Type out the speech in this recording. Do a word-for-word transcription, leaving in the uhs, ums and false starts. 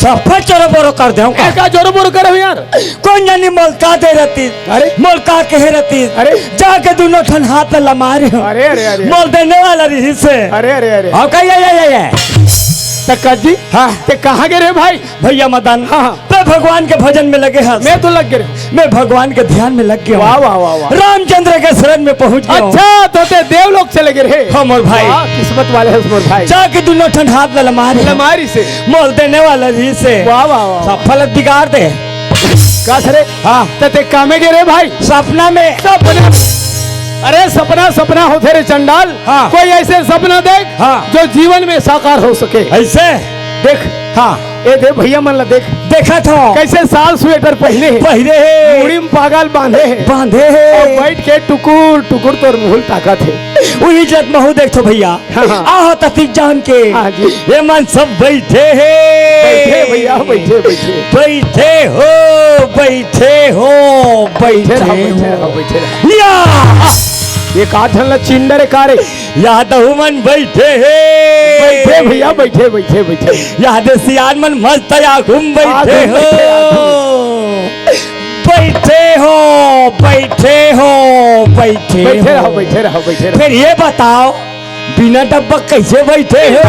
थप्पड़ चोरो बोरो कर देहूं का? ए, का चोरो बोरो करे हो यार? कोन जानी मोला का दे रतिस, अरे। मोला का कहे रतिस, अरे। जाके दुनों ठन हाथ में लमारे हो। अरे, अरे, अरे। मोला देने वाला रहिस हे। अरे, अरे, अरे। हाँ, का, ये, ये, ये, ये। त कस जी? हाँ। ते कहाँ गे रहे भाई? भैया मदन, हाँ, हाँ। ते भगवान के भजन में लगे हस। मैं तो लग गे रहे। मैं भगवान के ध्यान में लग गया हूँ। वाह, वाह, वाह, वाह। रामचंद्र के शरण में पहुंच गया हूँ। अच्छा, तो ते देवलोक चले गे रहे। हाँ, मोर भाई। वाह, किस्मत वाले हस मोर भाई। जाके दुनों ठन हाथ में लमारे। लमारिस हे। मोला देने वाला रहिस हे। वाह, वाह, वाह। सब फलत बिगाड़ दे। कस रे? हाँ। त ते कामे गे रहे भाई? सपना में। सपना में। अरे सपना, सपना होथे रे चंडाल। हाँ। कोई ऐसे सपना देख, हाँ। जो जीवन में साकार हो सके। ऐसे? देख। हाँ। ए दे भैया मन ला देख। देखत हो। कैसे साल स्वेटर पहिरे हे। पहिरे हे। मुड़ी में पागल बांधे हे। बांधे हे। अउ बइठ के टुकुर टुकुर तोर मुहूं ल ताकत हे। उही जत महू देखथो भैया। हाँ, हाँ। आहो ततिक जान के। हाँ जी। ये मन सब बइठे हे। बइठे भैया, बइठे, बइठे। बइठे हो, बइठे हो, बइठे बइठे रहो, बइठे हो। रहो, बइठे रहो। या! ये का झन ला चिंडर का रे? यादव मन बइठे हे। बइठे भैया, बइठे, बइठे, बइठे। यादव सियान मन मस्त आघू म बइठे आघू म हो। बइठे, आघू म। बइठे हो, बइठे हो, बइठे बइठे हो। रहो, बइठे रहो, बइठे रहो। फेर ये बताओ, बिना डब्बा कइसे बइठे हो?